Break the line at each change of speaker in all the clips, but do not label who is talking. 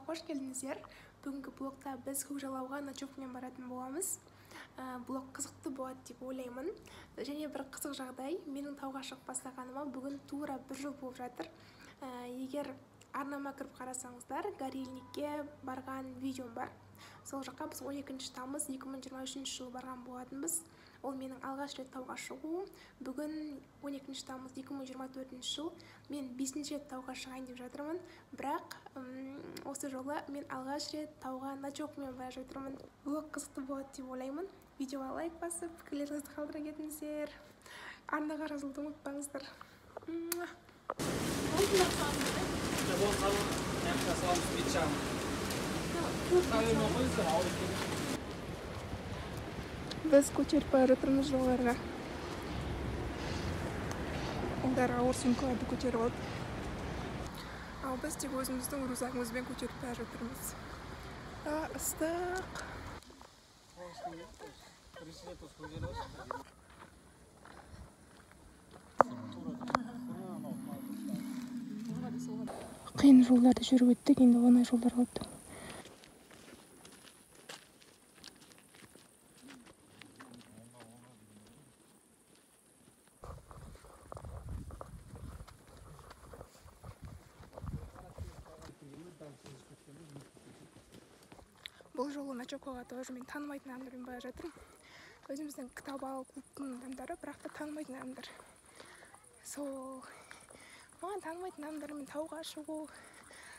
Қош келдіңіздер. Бүгінгі блогта біз Көкжайлауға ночевкамен баратын боламыз. Блог қызықты болады деп ойлаймын. Және бір қызық жағдай, менің тауға шығып бастағаныма бүгін тура бір жыл болып жатыр. Егер арнама кіріп қарасаңыздар, Горельникке барған видеом бар. Сол жаққа біз 12 тамыз 2023 жылы барған болатынбыз. Ол менің алғаш рет тауға шығуым. Бүгін 12 тамыз 2024 жыл. Мен 5 рет тауға шығайын деп жатырмын. Бірақ осы жолы мен алғаш рет тауға ночевкамен бара жатырмын. Блог қызықты болады деп ойлаймын. Видеоға лайк басып, пікірлеріңізді қалдыра кетіңіздер. Арнаға жазылуды ұмытпаңыздар. Біз көтеріп бара жатырмыз жоғарыға. Ұлдар ауыр сумкаларды көтеріп алды. Ал біз тек өзіміздің рюкзагымызбен көтеріп бара жатырмыз. Ыстық. Қиын жолдарды жүріп өттік, енді оңай жолдар қалды. Бұл жолы ночевкаға тоже мен танымайтын адамдармен бара жатырмын. Өзіміздің Ктабал клубтың адамдары, бірақ та танымайтын адамдар. Сол маған танымайтын адамдармен тауға шығу,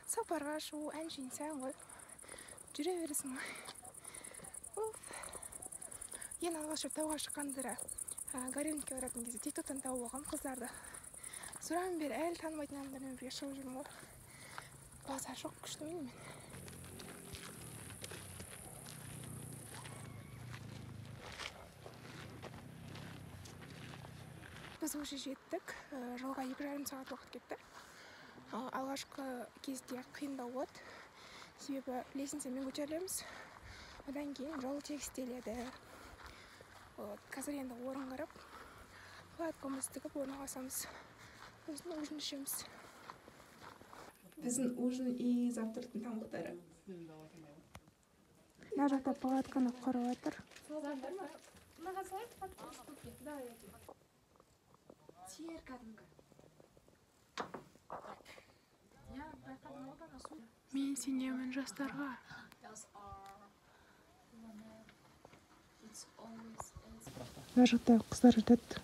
сапарға шығу әншейін сән ғой. Жүре бересің ғой. Ең алғаш рет тауға шыққандары Горельникке баратын кезде тиктоктан тауып алғам қыздарды. Содан бері әлі танымайтын адамдармен бірге шығып жүрмін ғой. Базар жоқ, күшті мен. Біз уже жеттік, жолға 2,5 сағат уақыт кетті. Алғашқы кезде қиындау болады, себебі лестницамен көтерілеміз, одан кейін жол тегістеледі. Қазір енді орын қарап, палаткамызды тігіп орналасамыз. Сосын ужин ішеміз. Біздің ужин и завтрактың тамақтары. Мына жақта палатканы құрып жатыр.
Тер кәдімгі.
Мен сенемін жастарға. Мына жақта қыздар жатады.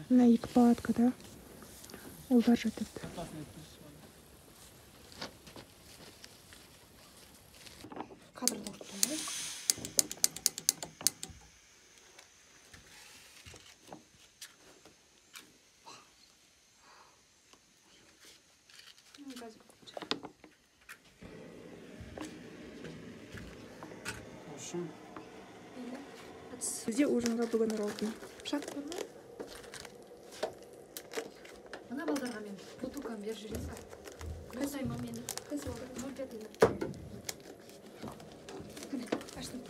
Мына екі палаткада ұлдар жатады.
Кадрды ұрттым ғой.
Бізде ужинға бүгін роллтон. Пышақ бар ма?
Мына балдарға мен бутылканы беріп жіберейін ба? Қайсы ма мені? Қайсы балдар? 05-ні.
Аштым.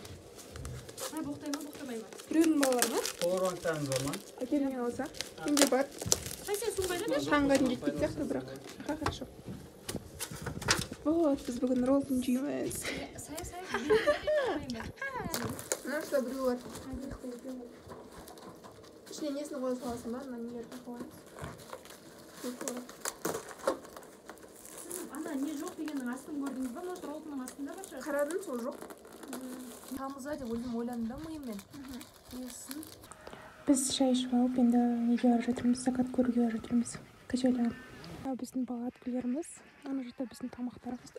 Ай, боқтай ма, боқтамай ма?
Біреудің балалары ма?
Powerbank'тарыңыз бар ма?
Әкелмей алса. Менде бар.
Ай, сен су қайда берші?
Таңға дейін жетпейтін сияқты бірақ. Аха, хорошо. Вот, біз бүгін роллтон жейміз.
Сая, сая.
Мына жақта біреу бар. Ішіне несін қоя саласың ба? Мына нелерді қоямыз.
Ана не жоқ дегеннің астын көрдіңіз ба? Может, роллтонның астында бар шығар?
Қарадым, сол жоқ.
Тамыза деп өзім ойландым да миыммен. Несін?
Біз шай ішіп алып, енді неге бара жатырмыз? Закат көруге бара жатырмыз. Качеля. Мынау біздің палаткаларымыз. Ана жақта біздің тамақтарымыз.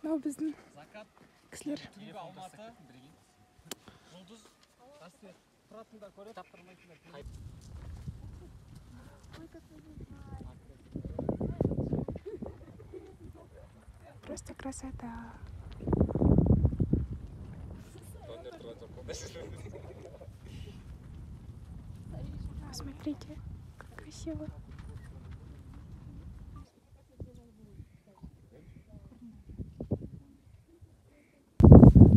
Мынау біздің кісілер. Просто красота. Смотрите, как красиво.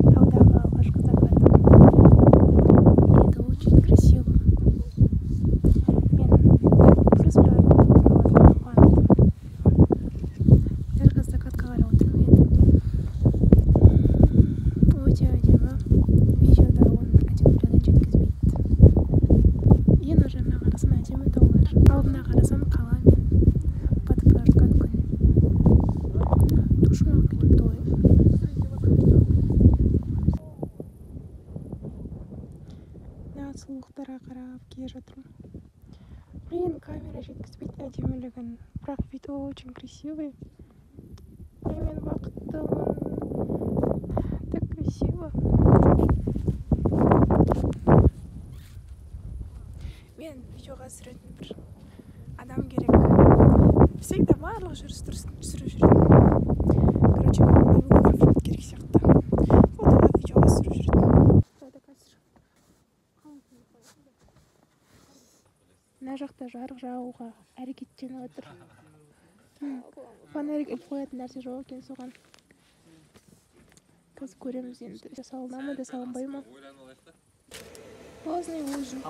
Таудағы алғашқы закат. Это очень красиво. Мен плюс бір арманым орындалатынына қуаныштымын. Мына сұлулықтарға қарап келе жатырмын. Блин, камера жеткізбейді әдемілігін. Бірақ вид очень красивый. И мен бақыттымын. Так красиво. Мен видеоға түсіретін бір адам керек. Всегда барлық жүріс тұрысын түсіріп жүретін. Короче, маған мобилограф керек сияқты. Фотоға, видеоға түсіріп жүретін. Мына жақта жарық жағуға әрекеттеніп отыр. Фонарик іліп қоятын нәрсе жоқ екен соған. Қазір көреміз енді. Салына ма, да салынбай ма? Поздний ужин.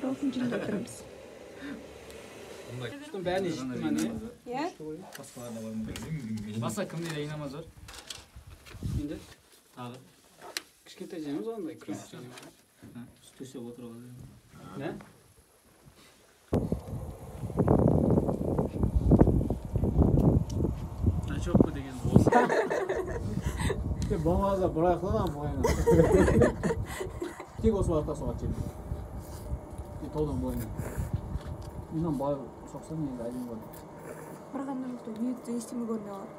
Роллтон жеп жатырмыз.
Бәріне жетті ма, не?
Иә?
Баса кімде де намаз бар? Енді тағы. Кішкентай жеміз ондай, күрес жеміз. Төсеп отырып алады. Не? Ночевка деген осы.
Болмаса бір аяқтан былайынан. Тек осы уақытта соғады жел. Таудан былайынан. Мынан былай соқсаң енді әдемі болады.
Барғанда жоқ та, не ештеңе көрмей қалады.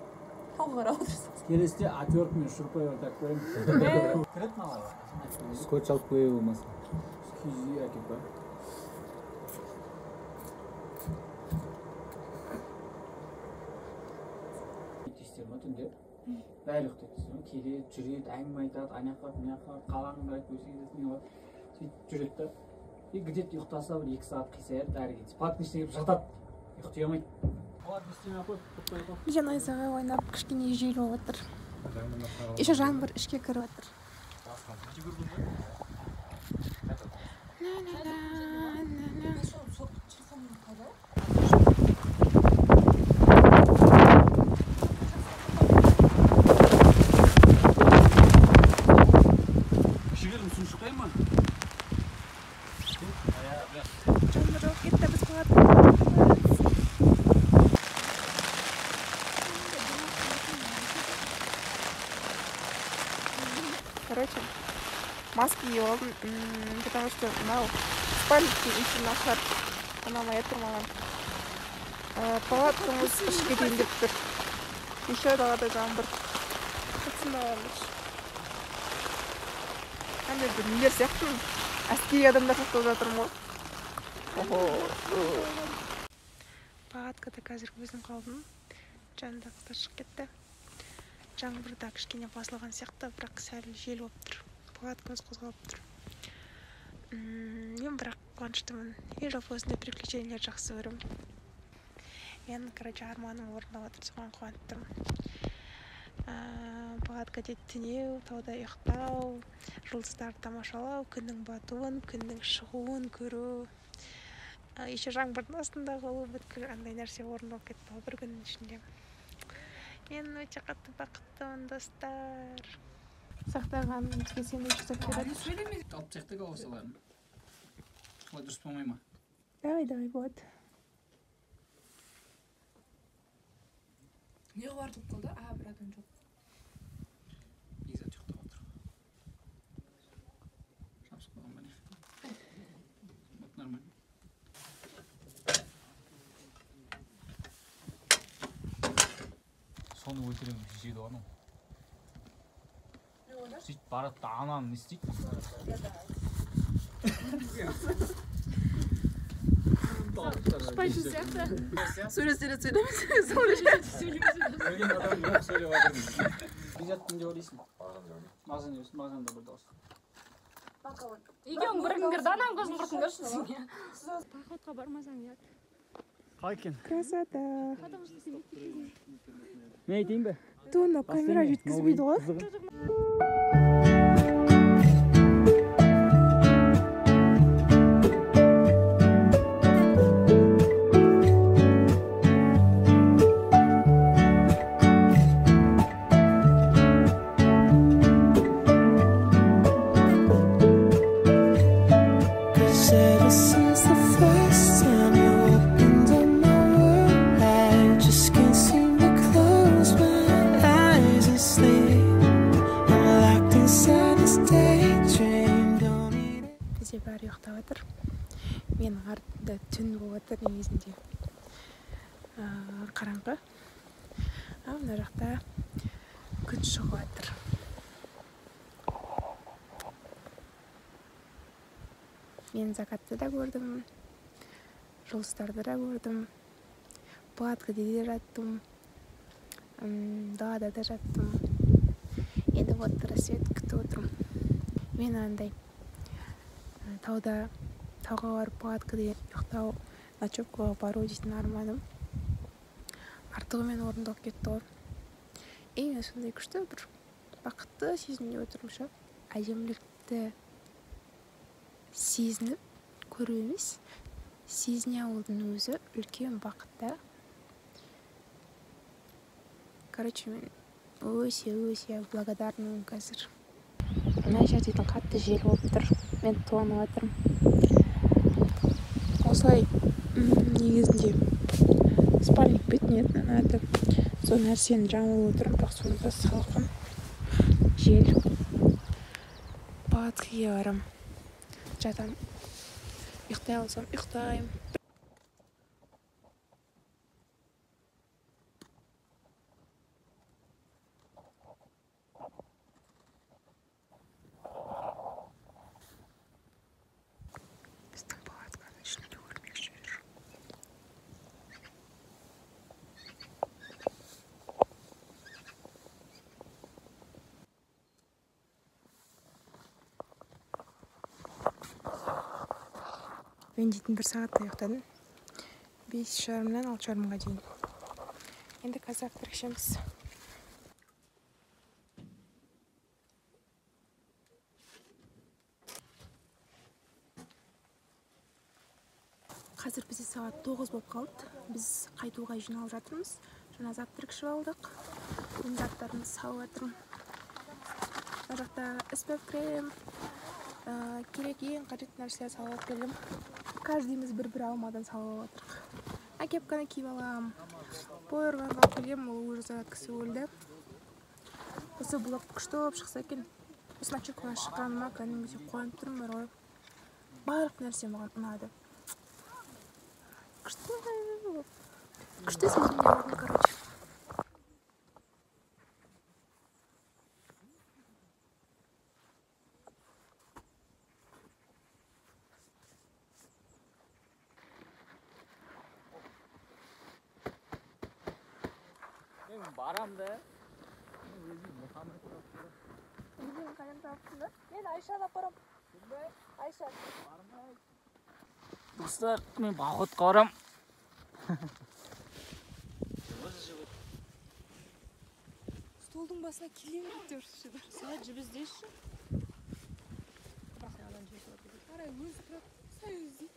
Тауға қарап отырсың.
Келесіде отвертка шурпай бар так көремін. Кіреді мыналар.
Скотч алып қоя болмаса.
Киіз үй әкеп бар.
Дейсіздер ма түнде? Бәрі ұйықтайды. Келеді, жүреді, әңгіме айтады, ана жаққа, мына жаққа, қаланы қарайды, өсе кетеді, не қылады. Сөйтіп жүреді да. И где-то ұйықтаса бір 2 сағат қисаяды, әрі кетсе. Палатканың ішіне кіріп жатады. Ұйықтай алмайды. Палатка істемей ақ қойып, ұйықтай қойып.
Бізде найзағай ойнап кішкене жел болып отыр. Еще жаңбыр ішке кіріп отыр.
Кішігірім су шықпай ма?
Жаңбыр жауып кетті, біз палаткаға. Короче, маски киіп алдым, потому что мынау спальникке иісі нашар. Ұнамай тұр маған. Палаткамыз ішке дейін деп тұр. Еще далада жаңбыр. Қытсындаламыз. Қандай бір нелер сияқтымын. Әскери адамдар сияқты болып жатырмын ғой. Палаткада қазір өзім қалдым. Жанымда қыздар шығып кетті. Жаңбыр да кішкене басылған сияқты, бірақ сәл жел болып тұр. Палаткамыз қозғалып тұр. Мен бірақ қуаныштымын. Мен жалпы осындай приключениелер жақсы көремін. Мен, короче, арманым орындалып жатыр, соған қуанып тұрмын. Палаткада түнеу, тауда ұйықтау, жұлдыздарды тамашалау, күннің батуын, күннің шығуын көру, еще жаңбырдың астында қалу, бүткіл андай нәрсе орындалып кетті ғой бір күннің ішінде. Мен өте қатты бақыттымын, достар. Сақтаған бізге сэндвич жасап береді.
Алып тастайық та колбасаларын. Солай дұрыс болмай ма?
Давай, давай, болады.
Не артылып қалды? А, бір адам жоқ.
Бекзат ұйықтап отыр. Жабысып қалған ба не? Вот нормально. Соны өлтіремін деп жейді ғой анау. Сөйтіп барады да ананы не істейді?
Шпайшы сияқты.
Сөйлесе сөйлемесе.
Өлген адам жоқ сөйлеп жатыр. Бекзат кім деп ойлайсың? Мағжан деп ойлайсың. Мағжан да бір дауыс.
Екеуің бірігіңдер да ананың көзін құртыңдаршы. Походқа бармасаң ұят.
Қалай екен?
Красота.
Мен айтайын ба?
Туна камера жеткізбейді ғой.
Ever since the first time you opened up my world, I just can't seem to close my eyes and sleep. I'm
Бізде бәрі ұйықтап жатыр. Менің артымда түн болып жатыр негізінде. Қараңғы. А мына жақта күн шығып жатыр. Мен закатты да көрдім, жұлдыздарды да көрдім, палаткада да жаттым, далада да жаттым. Енді вот рассвет күтіп отырмын. Мен андай тауда, тауға барып палаткада ұйықтау, ночевкаға бару дейтін арманым артығымен орындалып кетті ғой. И мен сондай күшті бір бақытты сезімде отырмын ше. Әдемілікті сезініп көру емес, сезіне алудың өзі үлкен бақыт та. Короче, мен өте-өте благодарнымын қазір. Мына жерде қатты жел болып тұр. Мен тоңып жатырмын. Осылай негізінде спальник бетіне надо. Сол нәрсені жамылып отырмын, бірақ сонда салқын жел. Палаткаға барамын. Жатамын. Ұйықтай алсам, ұйықтаймын. Біздің палатканың ішінде өрмекші жүр. Мен дейтін бір сағатта ұйықтадым. 5:30-нан 6:30-ға дейін. Енді қазір завтрак ішеміз. Қазір бізде сағат 9 болып қалды. Біз қайтуға жиналып жатырмыз. Жаңа завтрак ішіп алдық. Мен заттарымды салып жатырмын. Мына жақта SPF крем, керек ең қажетті нәрселер салып алып келдім. Каждыйымыз бір-бір алмадан салып алып отырық. А кепканы киіп аламын. Powerbank алып келгенмін, ол уже зарядкасы өлді. Осы блог күшті болып шықса екен. Осы ночевкаға шыққаныма кәдімгідей қуанып тұрмын бар ғой. Барлық нәрсе маған ұнады. Күшті болып. Күшті сезімде болдым, короче.
Мен барам да.
Өзің қалам таптың ба? Мен Айшаны апарам. Айша.
Достар, мен походқа барам.
Столдың басына келе береді деп жүрші. Сағат жібіздеші. Қарай, өзі тұрады, сай өзі.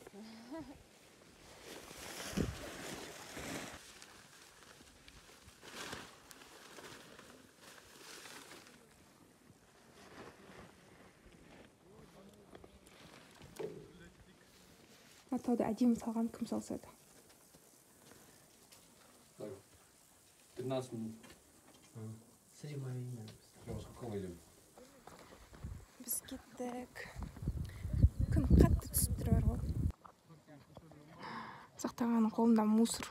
Тауды әдемі салған кім салса да.
13 минут.
Біз кеттік. Күн қатты түсіп тұр бар ғой. Сақтағанның қолында мусор.